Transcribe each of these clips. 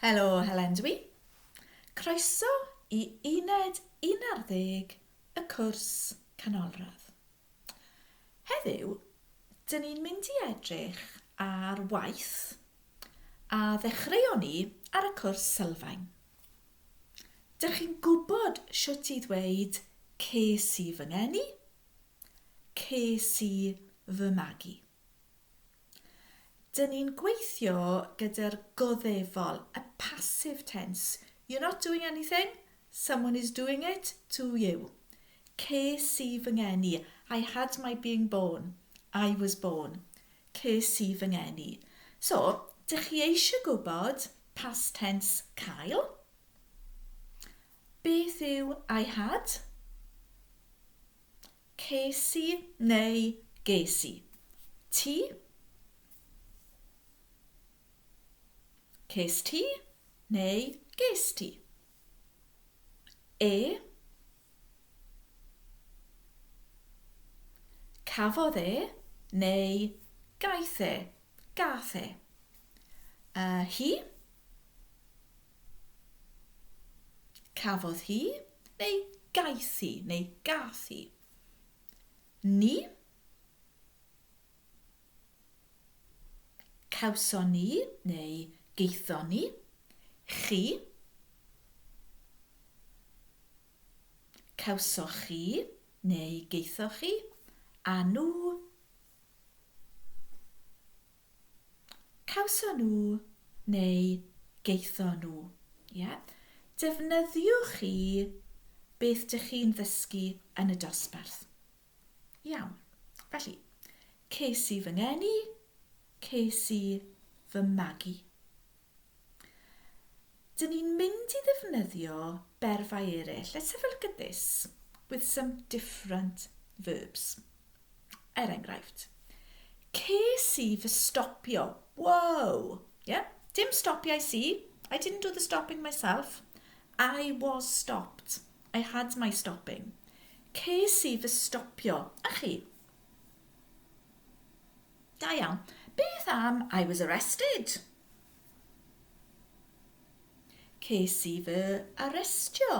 Helo, Helen dwi. Croeso i uned 11 y cwrs canolradd. Heddiw, dyn ni'n mynd i edrych ar waith a ddechreuon ni ar y cwrs sylfaen. Dych chi'n gwybod shwt i ddweud ces i fy ngeni, ces i fy magu. Dyn ni'n gweithio gyda'r goddefol, y passive tense. You're not doing anything, someone is doing it to you. Ces i fy ngeni. I had my being born. I was born. Ces i fy ngeni. So, dych chi eisiau gwybod past tense cael? Beth yw I had? Ces i neu ges i? Ti? Ces ti neu ges ti? E? Cafodd e neu gaeth e, gath e? Uh, hi? Cafodd hi neu gaeth hi neu gath hi? Ni? Cawson ni neu gaethon ni? Chi? Cawsoch chi neu gaethoch chi? A nhw? Cawson nhw neu gaethon nhw. Ie? Defnyddiwch chi beth dych chi'n ddysgu yn y dosbarth. Iawn. Felly, ces i fy ngeni, ces i fy magu. Dyn ni'n mynd i ddefnyddio berfau eraill. Let's have a look at this with some different verbs. Er enghraifft, ces i fy stopio. Whoa! Yeah? Dim stopiais i. I didn't do the stopping myself. I was stopped. I had my stopping. Ces i fy stopio. A chi? Da iawn. Beth am I was arrested? Ces i fy arestio.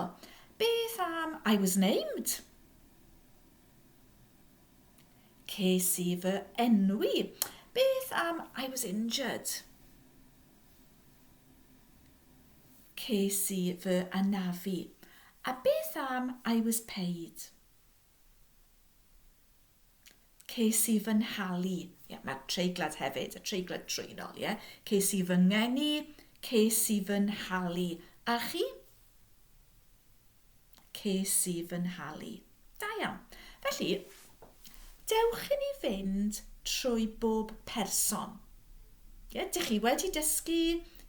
Beth am I was named? Ces i fy enwi. Beth am I was injured? Ces i fy anafu. A beth am I was paid? Ces i fy nhalu. Ie, mae'r treiglad hefyd, y treiglad trwynol, ie. Ces i fy ngeni, ces i fy nhalu. A chi? Ces i fy nhalu. Da iawn. Felly, dewch i ni fynd trwy bob person. Ie, dych chi wedi dysgu,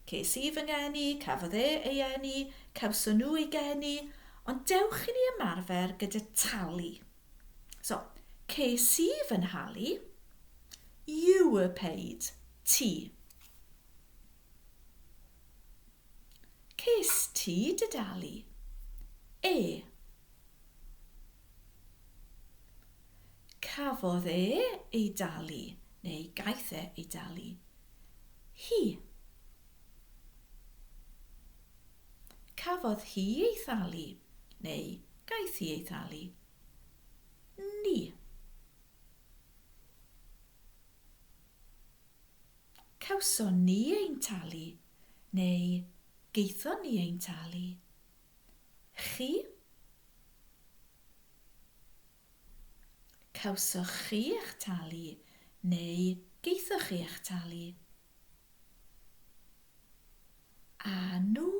ces i fy ngeni, cafodd e ei eni, cawson nhw ei geni, ond dewch i ni ymarfer gyda talu. So, ces i fy nhalu, you were paid, ti. Ces ti dy dalu? E. Cafodd e ei dalu, neu gaeth e ei dalu? Hi. Cafodd hi ei thalu, neu gaeth hi ei thalu? Ni. Cawson ni ein talu, neu gaethon ni ein talu? Chi? Cawsoch chi eich talu, neu gaethoch chi eich talu? A nhw?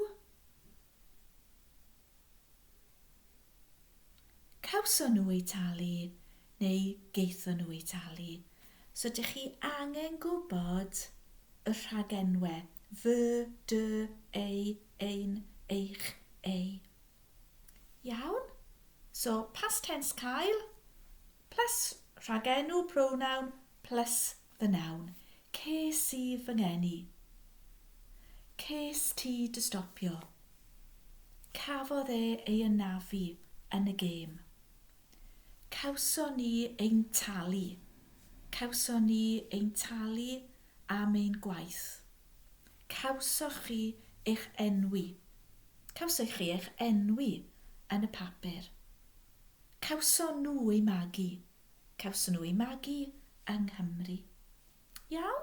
Cawson nhw eu talu neu gaethon nhw eu talu? So dych chi angen gwybod y rhagenwe, fy, dy, ei, ein, eich, eu. Iawn? So past tense cael plus rhagenw pronoun plus the noun. Ces i fy ngeni. Ces ti dy stopio. Cafodd e ei anafu yn y gêm. Cawson ni ein talu. Cawson ni ein talu am ein gwaith. Cawsoch chi eich enwi. Cawsoch chi eich enwi yn y papur. Cawson nhw eu magu. Cawson nhw eu magu yng Nghymru. Iawn?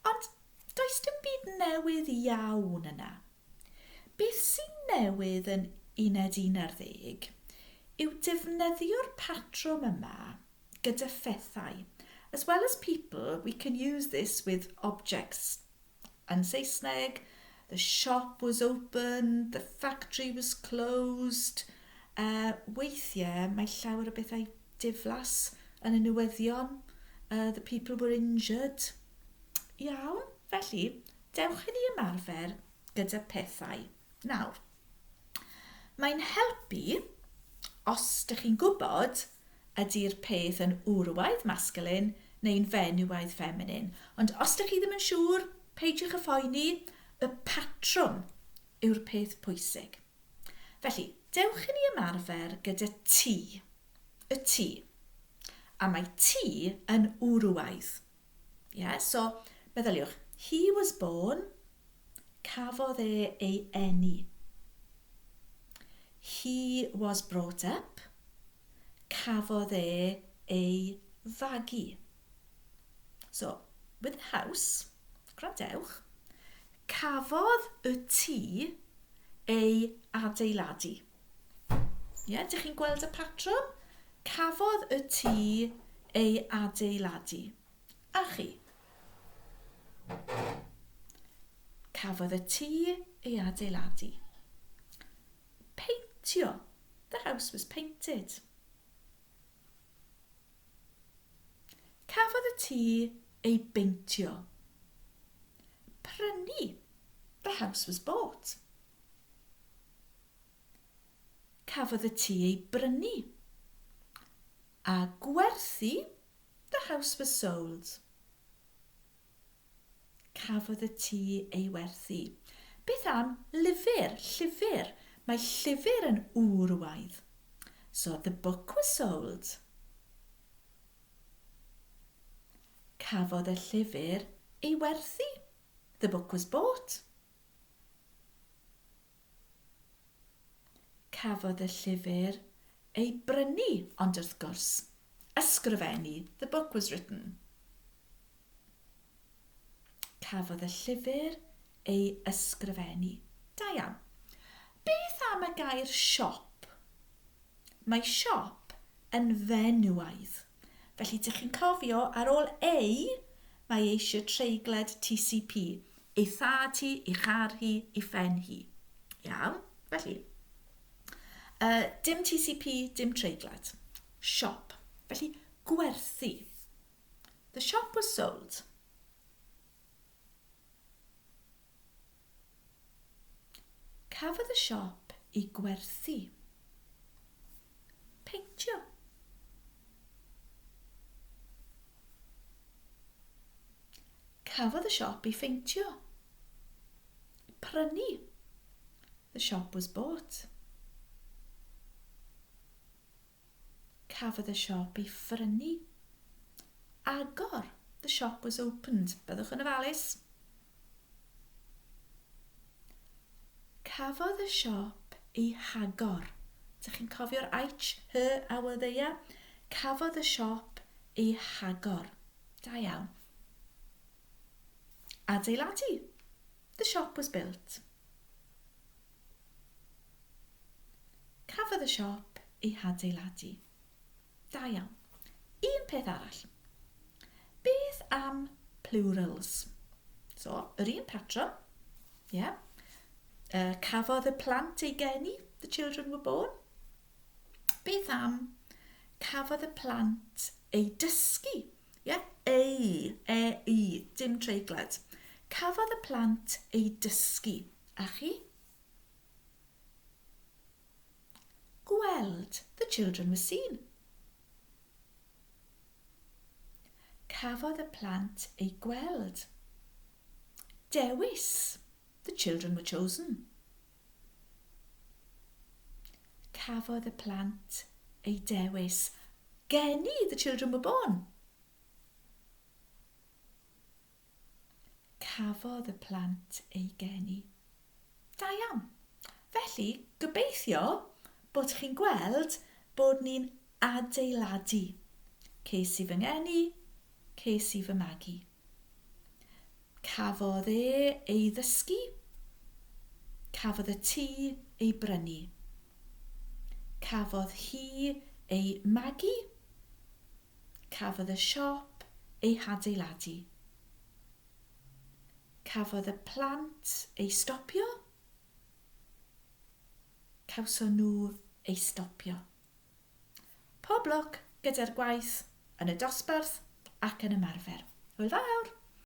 Ond does dim byd newydd iawn yna. Beth sy'n newydd yn Uned 11 yw defnyddio'r patrwm yma gyda phethau. As well as people, we can use this with objects. Yn Saesneg, the shop was open, the factory was closed. Weithiau mae llawer o bethau diflas yn y newyddion. The people were injured. Iawn, felly, dewch i ni ymarfer gyda pethau nawr. Mae'n helpu, os dych chi'n gwybod, ydy'r peth yn wrywaidd, masculine, neu'n fenywaidd, feminine. Ond os dych chi ddim yn siŵr, peidiwch â phoeni, y patrwm yw'r peth pwysig. Felly, dewch i ni ymarfer gyda tŷ. Y tŷ. A mae tŷ yn wrywaidd. Yeah, so, meddyliwch, he was born, cafodd e ei eni. He was brought up, cafodd e ei fagu. So, with the house, gwrandewch, cafodd y tŷ ei adeiladu. Ie, yeah, dych chi'n gweld y patrwm? Cafodd y tŷ ei adeiladu. A chi? Cafodd y tŷ ei adeiladu. Peintio. The house was painted. Cafodd y tŷ ei beintio. Prynu. The house was bought. Cafodd y tŷ ei brynu. A gwerthu. The house was sold. Cafodd y tŷ ei werthu. Beth am lyfr? Llyfr. Mae llyfr yn wrywaidd. So the book was sold. Cafodd y llyfr ei werthu. The book was bought. Cafodd y llyfr ei brynu, ond wrth gwrs, ysgrifennu, the book was written. Cafodd y llyfr ei ysgrifennu. Da iawn. Beth am y gair siop? Mae siop yn fenywaidd. Felly, dych chi'n cofio, ar ôl ei, mae eisiau treigled TCP. Ei thad hi, ei char hi, ei phen hi. Iawn? Felly, dim TCP, dim treiglad. Siop. Felly, gwerthu. The shop was sold. Cafodd y siop ei gwerthu. Peintio. Cafodd y siop ei pheintio. Prynu. The shop was bought. Cafodd y siop ei phrynu. Agor. The shop was opened. Byddwch yn ofalus. Cafodd y siop ei hagor. Dych chi'n cofio'r aich, hy a wyddeia? Cafodd y siop ei hagor. Da iawn. Adeiladu. The shop was built. Cafodd y siop ei hadeiladu. Da iawn. Un peth arall. Beth am plurals? So, yr un patrwm. Yeah. Cafodd y plant ei geni. The children were born. Beth am cafodd y plant eu dysgu? Yeah? Ei, e, i, dim treiglad. Cafodd y plant eu dysgu. A chi? Gweld. The children were seen. Cafodd y plant eu gweld. Dewis. The children were chosen. Cafodd y plant eu dewis. Geni, the children were born. Cafodd y plant eu geni. Da iawn. Felly, gobeithio bod chi'n gweld bod ni'n adeiladu. Ces i fy ngeni, ces i fy magu. Cafodd e ei ddysgu, cafodd y tŷ ei brynu. Cafodd hi ei magu, cafodd y siop ei hadeiladu. Cafodd y plant eu stopio? Cawson nhw eu stopio. Pob lwc gyda'r gwaith yn y dosbarth ac yn ymarfer. Hwyl fawr!